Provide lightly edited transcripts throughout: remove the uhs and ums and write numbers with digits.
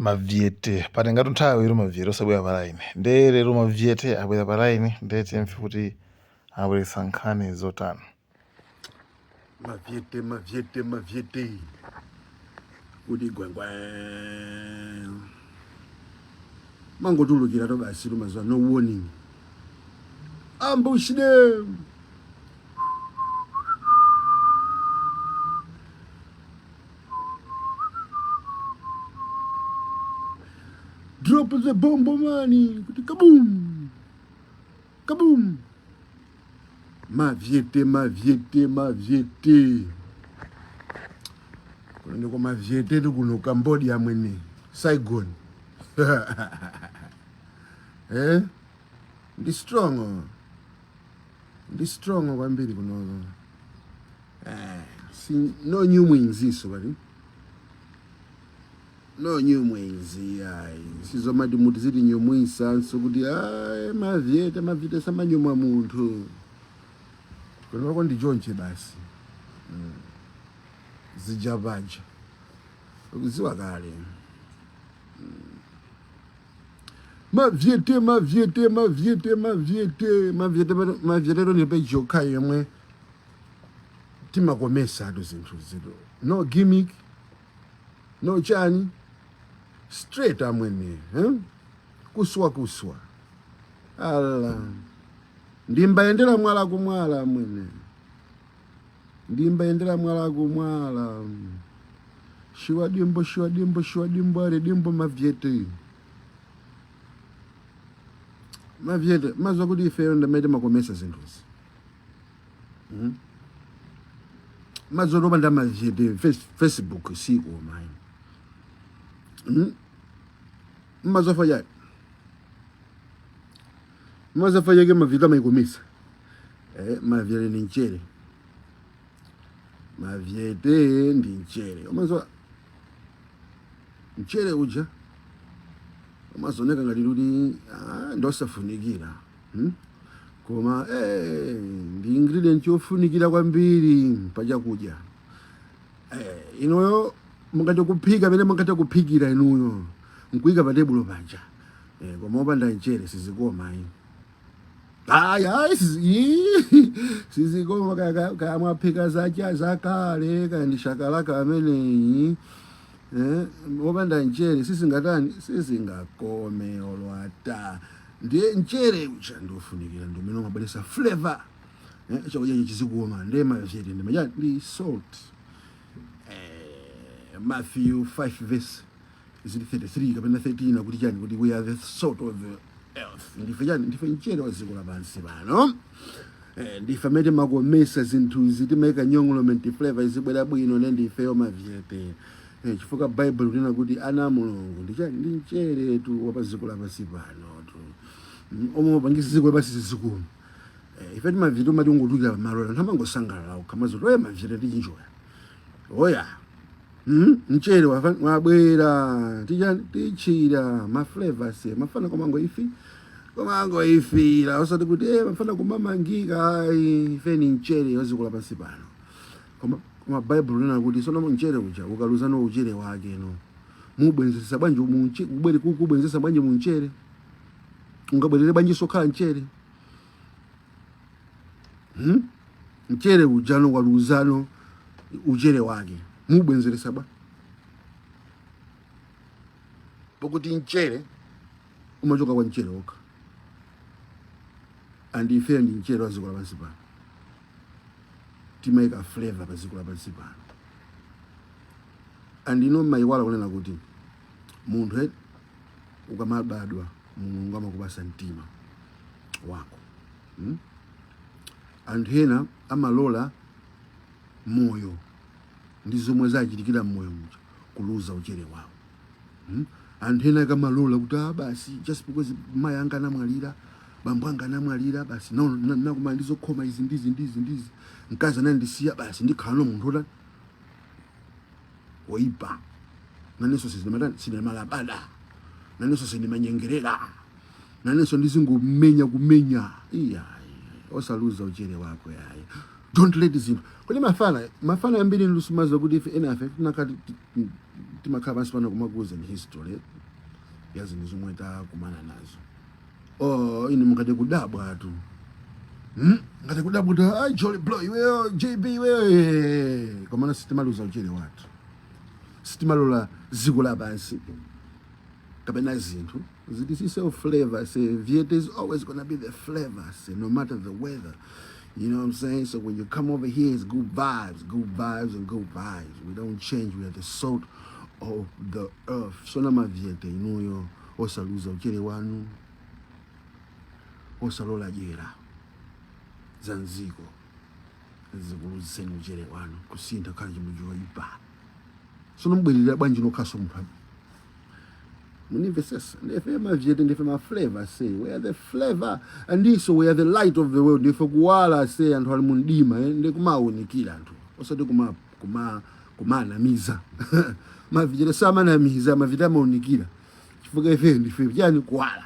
Mavyete patengatu nthawi iro Mavyete osabwera pa line, nde lero Mavyete abwera pa line, nde timve kuti abweretsa nkhani zotani. Mavyete, mavyete, mavyete, kuti gwengwe mangotulukira to basi lumaziwa, no warning, ambush them. Drop the bomb mani, kuti kaboom kaboom. Mavyete, mavyete, mavyete, kuno ndiko mavyete tu kuno Cambodia mwene Saigon. Eh, ndi strong, ndi strong kwambiri kunoko. Eh, si no nyumwinziso bali no nyumwinzi ayi, sizomati muti ziti nyumwinsanso kuti ayi. Mavyete, mavyete samanyumwa munthu kunoko, ndi chonche basi. Zijapaja ukuziwa kale. Mavyete, mavyete, mavyete, mavyete, mavyete, mavyete ndi page yokha yomwe timakomesa atu zinthu zitu, no gimmick, no chani, straight amwene, eh? Kuswa kuswa ala ndimbayendera mwala kumwala amwene, ndimbayendera mwala kumwala. Shiwa dimbo, shiwa dimbo, shiwa dimbo ale dimbo. Mavyete, mavyete, mazwa kuti ifeyo ndamene timakomesa zinthuzi. Mazoloba nda mavyete Facebook sikoma. Mazofa chani? Mazofa chake mavyete amaikomesa. Eh, mavyete ni mchere, mavyete ndi mchere. Umazowa mchere uja umazoneka ngati kuti ah, ndosafunikira, Koma eh, ndi ingredient yofunikira kwambiri pachakudya. Eh, inuyo mungati kuphika pene mungati kuphikira inuyo nkuyika pa tebulo paja, eh, koma opanda mchere sizikoma ayi, ayi, ayi, sizikoma. Kaya mwaphika zacha zakale, kaya ndi shakalaka ameneyi, eh, opanda mchere sizingatani, sizingakome olwata. Ndiye mchere uja ndiofunikira, ndi umene umabweretsa flavor, eh, chakudya chizikoma. Ndiye mavyete ndi majani ndi salt. Eh, Matthew 5 verse zili 33 kapena 13 akuti chani? Kuti we are the salt of the earth. Ndife chani? Ndife mchere wa dziko lapansi pano. Eh, ndife amene timakomesa zinthuzi, timayika nyongolomenti, flavor izibwera bwino. Ne ndifeyo mavyete. Eh, chifukwa Bible kunena kuti ana a Mulungu ndi chani? Ndi mcheretu wa pa dziko lapansi panotu. Omwe umapangisa dziko lapansi zizikoma. Eh, ife timavyete umati ungotukira pamalo, anthu amangosangalala okha mazoti oya, mavyete tichinjoya oya. Mchere wabwera, tichani, tichira ma flavors mafana komango ifira, osati kuti eh, mafana kumamangika ayi. Ife ni mchere wa dziko lapansi pano. Koma Bible linena kuti sono mchere uja ukaluzano uchere wake no mubwenzesa bwanji ubwere kubwenzesa bwanji mumchere, ungabwerere bwanji sokhala mchere, Mchere ujano waluzano uchere wake, mubwenzeresa bwa? Pakuti mchere umachoka kwa mchere wokha, and ife ndi mchere wa dziko lapansi pano, timayika flavor pa dziko lapansi pano. And ino mayiwala kunena kuti munthu eh, ukamabadwa Mulungu amakupasa mtima wako, Anthu ena amalola moyo ndi zomwe zachitikira mmoyo muja kuluza uchere wawo, Anthu ena akamalola kuti ah, basi, just because mayi anga anamwalira, bambo anga anamwalira, basi no, nakumana ndi zokhoma izi ndizi ndizi ndizi, mkazi anandisiya, basi ndikhala no munthu otani, woipa, nanenso sindimatani, sindimalabada, nanenso sindimanyengerera, nanenso ndizingomenya kumenya. Iya, osaluza uchere wako yayi. Don't let zinthu. Kodi mafana, mafana ambiri ndilusumaza kuti ife ena afe tinakati Timakhala pansi pano kumakuwuzani history ya zinthu zomwe takumana nazo. Oh, ine mukati kudabwa tu. Ngati kudabwa kuti ai, Jolly Blow iweyo, JB iweyo, komano sitimaluza uchere wathu, sitimalola dziko lapansi kapena zinthu zitisise flavor. Say Viet is always gonna be the flavor, say no matter the weather. You know what I'm saying? So when you come over here, it's good vibes, good vibes and good vibes. We don't change. We are the salt of the earth. So na mavyete inuyo, osaluza uchere wanu, osalola dyera za mziko zikuluzeni uchere wanu. Kusintha khala chinthu choyipa. Sono mbwerera bwanji nokhaso munthu munimvesesa? Ndife mavyete, ndife ma flavor. Say we are the flavor, and so we are the light of the world. Ndife kuwala. Say anthu ali mundima, ndi kumawunikira anthu, osati kuma kuma kumanamiza. Mavyete samanamiza, mavyete amawunikira, chifukwa ife ndife chani? Kuwala.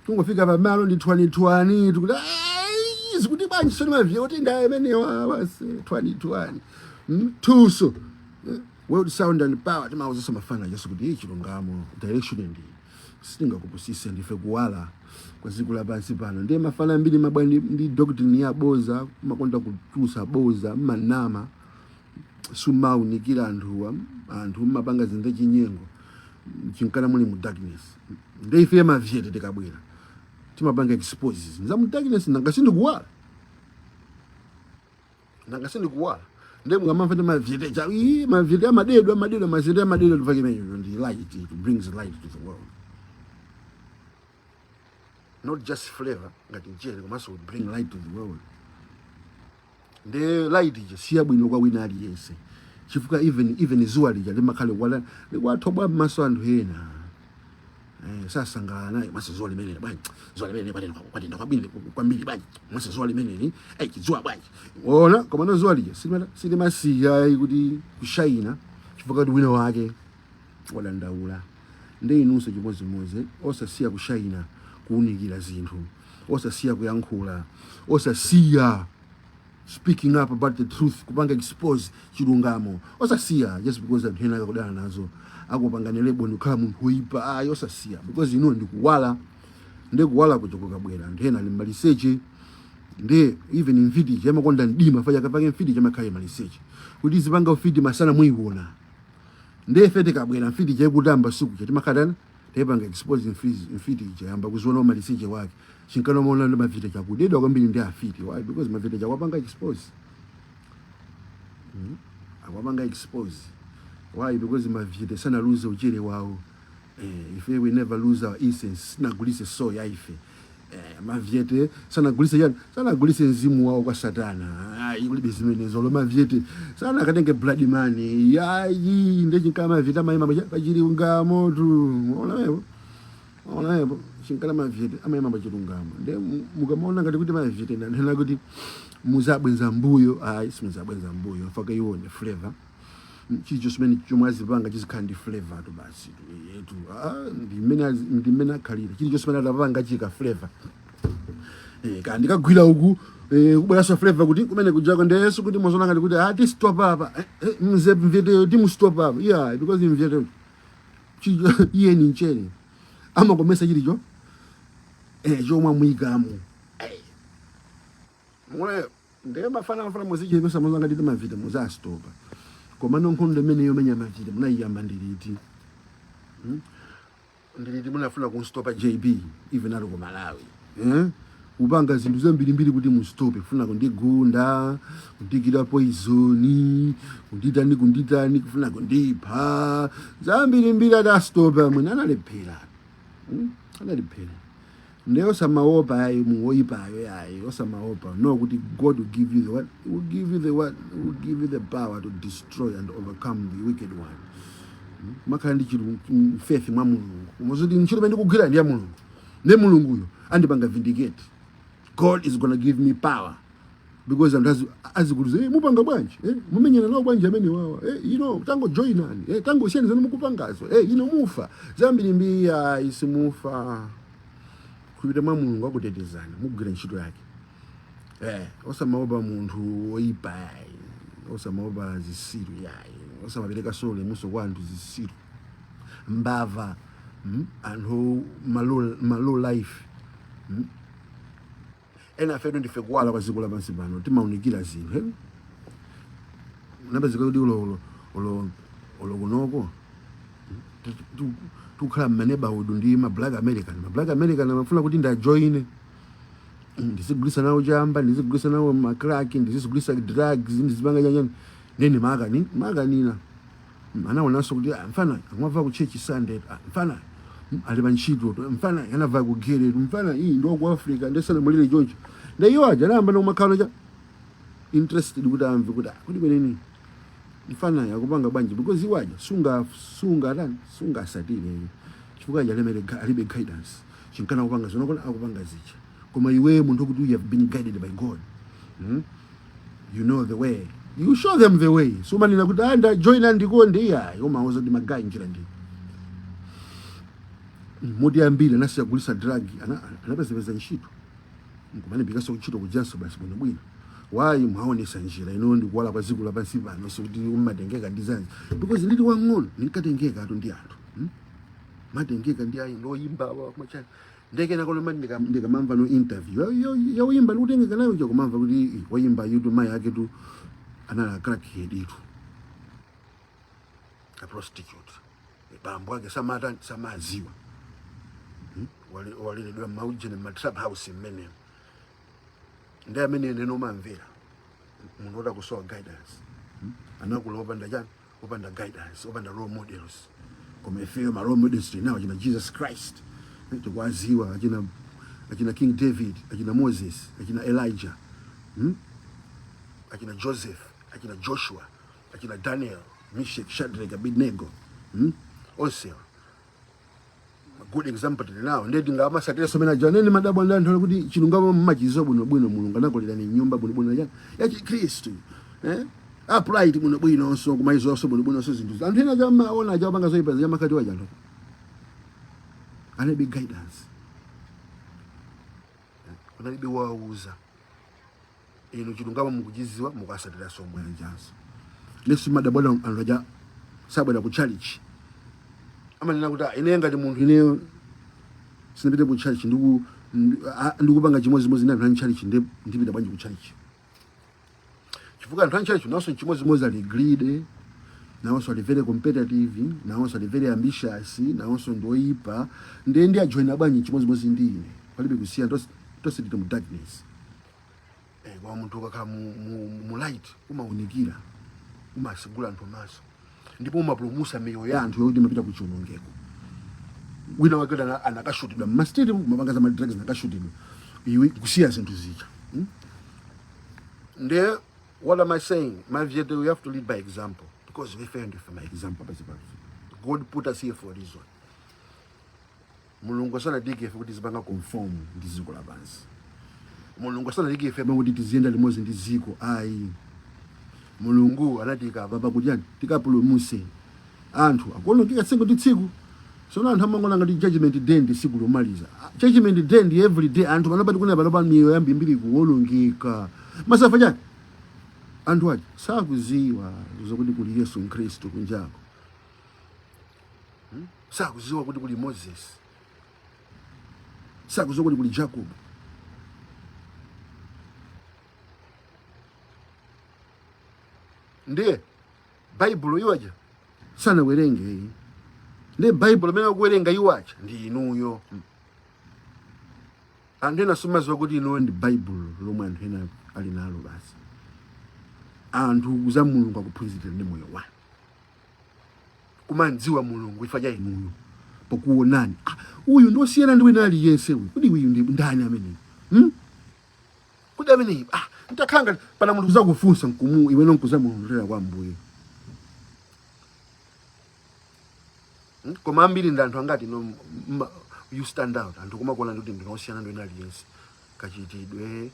Tungofika pamalo ndi twani twani, tikuti "Ai, zikuti bwanji?" Soni mavyete kuti ndaamenewa basi twani twani. Tuso world sound and power, timawuzisa mafana jesu kuti iyi chilungamo direction ndi sitingakupusise. Ndife kuwala kwa dziko lapansi pano. Ndiye mafana ambiri mabwa ndi doctrine ya boza, makonda kutusa boza, mmanama, sumaunikira anthuwa. Anthu mmapanga zinthu chinyengo chinkana muli mu darkness. Ndiye ife mavyete tikabwera timapanga expose za mu darkness. Nanga sindikuwala? Nanga sindikuwala? Ndiye mukamamva ndi mavyete cha ii, mavyete amadedwa, amadedwa, mavyete amadedwa. Tufake imeneyo ndi light. It brings light to the world, not just flavor ngati mchere, komanso would bring light to the world. Ndi light ija siyabwino kwa wina aliyense, chifukwa even zuwa lija limakhale wala likwathoba m'maso anthu ena. Sasangalala naye. Mase zuwa limeneli bwanji? Zuwa limeneli kwatenda kwatenda kwambiri kwambiri bwanji? Mase zuwa limeneli, ai, chizuwa bwanji? Ona, komano zuwa lija silimasiya kuti kushayina chifukwa kuti wina wake wadandaula. Ndi inunso chimodzimodzi, osasiya kushayina, kuwunikira zinthu, osasiya kuyankhula, osasiya speaking up about the truth, kupanga expose chilungamo, osasiya just because anthu ena akakudana nazo, akupangani label ndikukhala munthu woyipa. Ayi, osasiya, because inu ndikuwala. Ndikuwala kuja kukabwera, anthu ena ali mmaliseche. Ndi even mfiti chamakonda mdima, faja kapake mfiti chamakhala maliseche kuti zipanga ufiti masana muyiona. Ndiye tikabwera, mfiti chaikutamba siku chatimakhatana taipanga expose mfiti ija, yamba kuziona maliseche wake. Chinkana maona ndi mavita chakudedwa kwambiri ndi afiti. Why? Because mavita chakwapanga expose. Akwapanga expose. Why? Because mavita sanaluze uchere wawo. Ife we never lose our essence. Sinagulise soul ya ife. Mavyete sanagulise yani, sanagulise mzimu wawo kwa Satana. Ayi, kulibe zimenezo. Lo mavyete sanakatenge blood money, yayi. Ndechinkala mavyete amayima pachilungamo tu. Onawepo, onawepo, chinkala mavyete amayima pachilungamo. Nde mukamaona ngati kuti mavyete ndanena kuti muzabwenza mbuyo, ayi, simuzabwenza mbuyo. Faka iwone flavor, chicho chimene chomwe azipanga chizikhala ndi flavor tu basi tu yetu. Ah, ndi mmene akhalira. Chilichonse chimene atapanga chika flavor, kandi ndikagwira uku, kubweranso flavor kuti kumene kujako. Ndeso kuti mozona ngati kuti ah, tistop apa, mze mvyeteyo timustop apa, yeah, because mvyeteyo chicho iye ni mchere, amakomesa chilicho chomwe amuyikamo. Mwe ndiye mafana mafana muzichepesa mozanga nditi mavita muzastopa. Koma nkhondo imene yomenya mavita munayiyamba ndiliti? Ndiliti munafuna kunstopa JB even ali ku Malawi, eh? Kupanga zinthu zambirimbiri kuti mustope, kufuna kundigunda, kundikira poison, kunditani, kunditani, kufuna kundipha, zambirimbiri. Adastopa mwene analephera. Analephera. Ndiye osamaopa ayi muwoyipayo, yayi, osamaopa no kuti God will give you the what? He will give you the what? He will give you the power to destroy and overcome the wicked one. Makhala ndi chilu faith mwa Mulungu, umazoti ntchito imene ndikugwira ndi ya Mulungu, ndi Mulunguyo andipanga vindicate. God is gonna give me power, because anthu azikuluza, mupanga bwanji, mumenyana nawo bwanji amene wawa, tango joinani, tango siyani zanu mukupangazo, mufa zambirimbiri. Ayi, simufa. Kupita mwa Mulungu akutetezani, mugwira ntchito yake. Osamaopa munthu woyipa yayi, osamaopa zisiru yayi. Osamapereka so ulemuso kwa anthu zisiru, mbava, Anthu ma low life. Ena afetu ndife kuwala kwa dziko lapansi pano, timaunikira zinthu, eh? Unapezeka kuti ulo kunoko tikukhala mma neighborhood ndi ma black American. Ma black American amafuna kuti ndajoine, ndizigulisa nawo chamba, ndizigulisa nawo ma crack, ndizigulisa drugs, ndizipanga chanyani. Nene makanina anaonanso kuti, ah, mfana akumava ku church Sunday, ah, mfana ali pa ntchito, mfana anava ku gere, mfana iyi ndi ku Africa, ndesana mulire choncho. Ndi iwo aja anayamba nokumakhala cha interested kuti amve kuti, ah, kuti kweneni mfana akupanga bwanji, because iwo aja sunga tani, sunga asatire, chifukwa aja alemere alibe guidance. Chinkana kupanga zonakona akupanga zicha, koma iwe munthu kuti you have been guided by God, You know the way, you show them the way. Sumanena kuti, ah, ndajoina ndikonde, iyayi. Umawuza kuti magayi, njira ndi moti. Ambiri anasiya kugulisa drug, anapezapeza ntchito, nkumalimbikaso ntchito kujanso basi bwinobwino. Wayi mwaonesa njira ino ndikuwala kwa dziko lapansi pano, sikuti umatengeka ndi zanzi, because ndili wang'ono ndinkatengeka atu ndi anthu, Matengeka ndi ayi ndoyimba wa machani ndekena kono mati ndikamamva no interview yauyimba ndikutengeka nayo nja, kumamva kuti, "Ih, wayimba yutu mayi ake tu anali a crackhead itu, a prostitute, bambo ake samata samaziwa, Waleredwa maujeni ma trap house mmenemo." Ndi amene neno umamvera munthu woti akusowa guidance, Anakula opanda chani? Opanda guidance, opanda role models. Koma ifeyo ma role models tinawo, achina Jesus Christ, tikuwaziwa, achina King David, achina Moses, achina Elijah, Achina Joseph, achina Joshua, achina Daniel, Meshach, Shadrach, Abednego, Onsewa good example tili nawo. Ndiye tingamasatira somena aja nene madabwa ndi anthu kuti chilungamo mmachiziwa bwinobwino, Mulungu anakulirani nyumba bwinobwino ya Chikhristu, eh? Upright bwinobwinonso, kumaizonso bwinobwinonso zinthu. Anthu ena aja amaona aja apanga zoyipa zamakati waja, anthu analibe guidance, analibe wauza. Inu chilungamo mukuchiziwa, mukasatira somwe anjanso nesu madabwa anthu aja sabwera ku church, amanena kuti, "Ah, ine ngati munthu ineyo sindipite ku church, ndikupanga chimodzimodzi ndi anthu a church, ndipita bwanji ku church?" Chifukwa anthu a church nawonso chimodzimodzi ali greedy, nawonso ali very competitive, nawonso ali very ambitious, nawonso ndi oyipa. Ndiye ndi ajoina bwanji chimodzimodzi ndi ine? Palibe kusiya, tonse tili mu darkness. Koma munthu ukakhala mu light umaunikira, umasegula anthu maso, ndipo umapulumusa miyoyo ya anthu yokuti imapita kuchiwonongeko. Wina wake anakashutidwa mma street, mapanga za ma drugs, anakashutidwa, iwe kusiya zinthu zija, Ndiye what am I saying? My view, we have to lead by example, because we failed for my example. God put us here for a reason. Mulungu asanatiyike ife kuti tizipanga conform ndi dziko lapansi. Mulungu asanatiyike ife kuti tiziyenda limodzi ndi dziko, ayi. Mulungu anatiyika apa kuti yani tikapulumuse anthu akuonongeka tsiku ndi tsiku. Sono anthu amangona ngati judgment day ndi tsiku lomaliza. Judgment day ndi every day. Anthu panopati kuna panopa miyoyo yambirimbiri kuwonongeka masafa chani, anthu aja sakuziwa zokuti kuli Yesu Khristu kunjako, Sakuziwa kuti kuli Moses, sakuziwa kuti kuli Jacob. Ndiye Baibulo iwaja sanawerenge. Ndiye Baibulo amene akuwerenga iwaja ndi inuyo. Anthu ena sumaziwa kuti inuyo ndi Baibulo lomwe anthu ena ali nalo basi. Anthu za Mulungu akuphunzitira ndi moyo wanu, kumandziwa Mulungu ifa cha inuyo pokuonani. Ah, uyu ndosiyana ndi wina aliyense uyu. Kodi uyu ndi ndani ameneyi, Kodi ameneyi, ah, ntakhala ngati pana munthu kuzakufunsa nkumu iwe nonkuzamulondolera kwa Ambuye, Koma ambiri ndi anthu angati no you stand out, anthu kumakuona kuti ndinosiyana ndi wina aliyense, kachitidwe,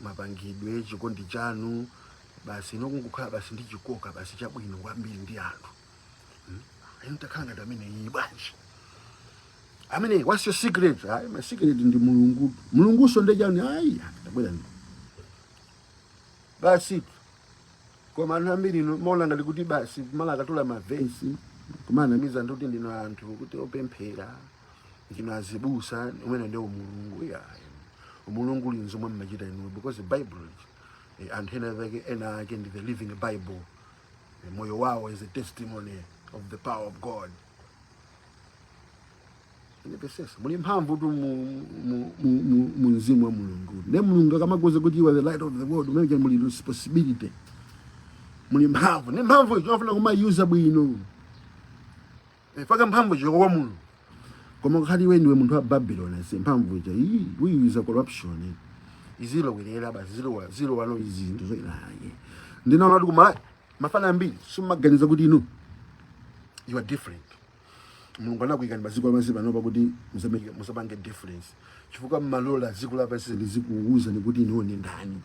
Mapangidwe, chikondi chanu basi nokungokhala basi ndi chikoka basi chabwino kwambiri ndi anthu, Inu takhala ngati amene iyi bwanji amene, what's your secret? Ayi, my secret ndi Mulungu. Mulunguso ndi chani? Ayi, tabwera ndi basi. Koma anthu ambiri inu mumaona ngati kuti basi kumalakatula mavesi, kumanamiza anthu kuti ndinu anthu kuti opemphera, ndinu azibusa, umene ndi umulungu. Yayi, umulungu uli nzomwe mmachita inu, because the Bible, anthu ena ake ndi the living Bible. Moyo wawo is a testimony of the power of God. Ndipesesa muli mphamvu tu mu mzimu wa Mulungu. Ne Mulungu akamakuuza kuti you are the light of the world, umene muli responsibility, muli mphamvu. Ne mphamvu icho afuna kumayuza bwino. Faka mphamvu icho kwa Mulungu. Koma ukhali iwe ndiwe munthu wa Babylon, ase mphamvu ija iyi uyuza corruption, izilowerera basi, zilowa zilowa no izinthu zoinaye. Ndinaona kuti kumala mafana ambiri simumaganiza kuti inu you are different. Mulungu anakuyikani pa dziko lapansi panopa kuti musapange difference, chifukwa mmalola dziko lapansi lizikuwuzani kuti inuwo ndi ndani.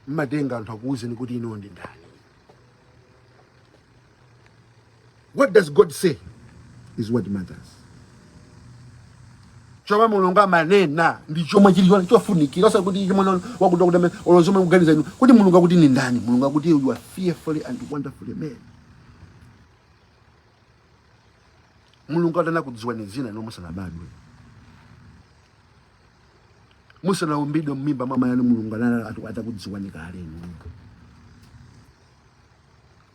Mmatenga anthu akuwuzani kuti inuwo ndi ndani. What does God say is what matters. Chomwe Mulungu amanena ndi chomwe chili chofunikira, osati kuti chomwe wakuti wakuti olo zomwe mukuganiza inu kuti Mulungu akuti ni ndani. Mulungu akuti you are fearfully and wonderfully made. Mulungu atanakudziwani dzina inu musanabadwe, musanaumbidwe m'mimba mwa mayi anu, Mulungu anali atakudziwani kale inu.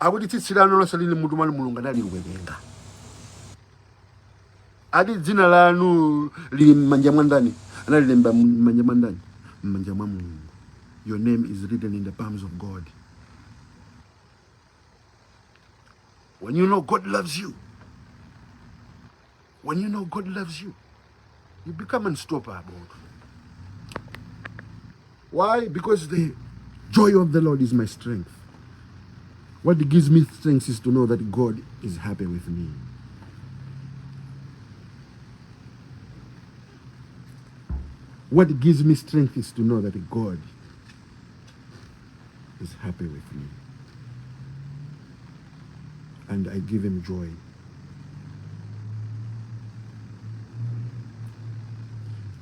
Akuti tsitsi lanu lonse lili mutu mwanu Mulungu analiwerenga. Ati dzina lanu lili m'manja mwa ndani? Analilemba m'manja mwa ndani? M'manja mwa Mulungu. Your name is written in the palms of God. When you know God loves you, when you know God loves you, you become unstoppable. Why? Because the joy of the Lord is my strength. What gives me strength is to know that God is happy with me. What gives me strength is to know that God is happy with me. And I give him joy.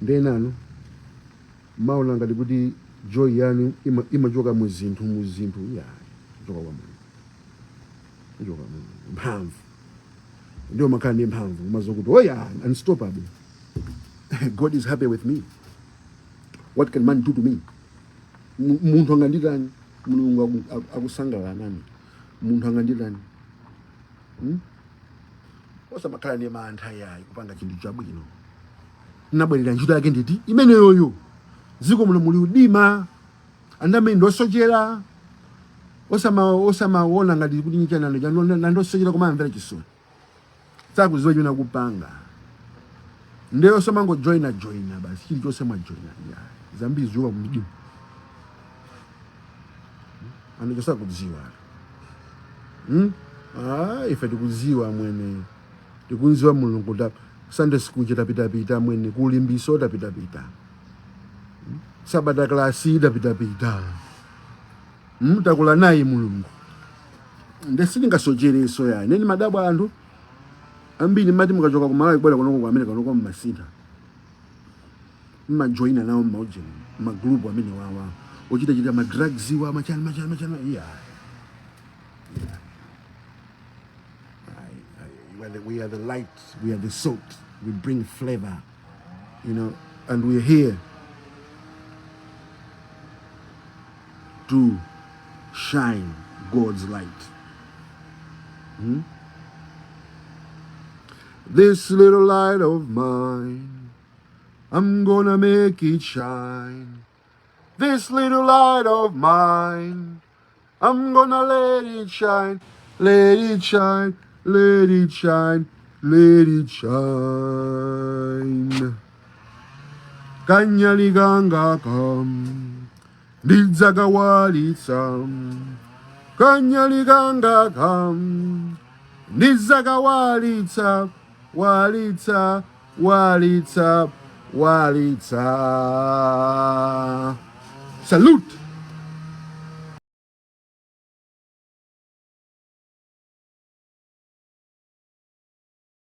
Ndenano maona ngati kuti joy yanu imachoka mu zinthu ya choka kwa Mulungu, ichoka mu mphamvu. Ndio makhala ndi mphamvu umazo kuti, oh yeah, unstoppable. God is happy with me. What can man do to me? Munthu anganditani? Mulungu akusangalala nane, munthu anganditani? Hmm? Osamakhala ndi mantha yayi kupanga chinthu chabwino. Nabwerera ntchito yake nditi imeneyoyo. Dziko muno muli udima, anthu amene ndosochera, osamaona ngati kuti nyichanano nandosochera, koma amvera chisoni, sakuziwa chimene akupanga. Ndiye osamangojoyina joyina basi, chilichonse mwajoyina ya zambiri zichoka kumdima, anthu chosakudziwa, Ah, ife tikudziwa mwene, tikunziwa Mulungu. Ta Sunday school chitapitapita mwene, kulimbiso tapitapita, Sabata class tapitapita, Takula naye Mulungu, nde sitingasochereso ya neni madabwa. Anthu ambiri mati mukachoka ku Malawi kubwera kunoko ku America kunoko, mmasintha, mmajoyina nawo mmaujeni magrupu amene wawa ochitachita ma drugs wa machani machani machani. Yeah. We are the light, we are the salt, we bring flavor, and we're here to shine God's light. This little light of mine, I'm gonna make it shine. This little light of mine, I'm gonna let it shine, let it shine, let it shine, let it shine. Kanyali kanga kam, ndidzakawalitsa. Kanyali kanga kam, ndidzakawalitsa, walitsa, walitsa, walitsa. Salute!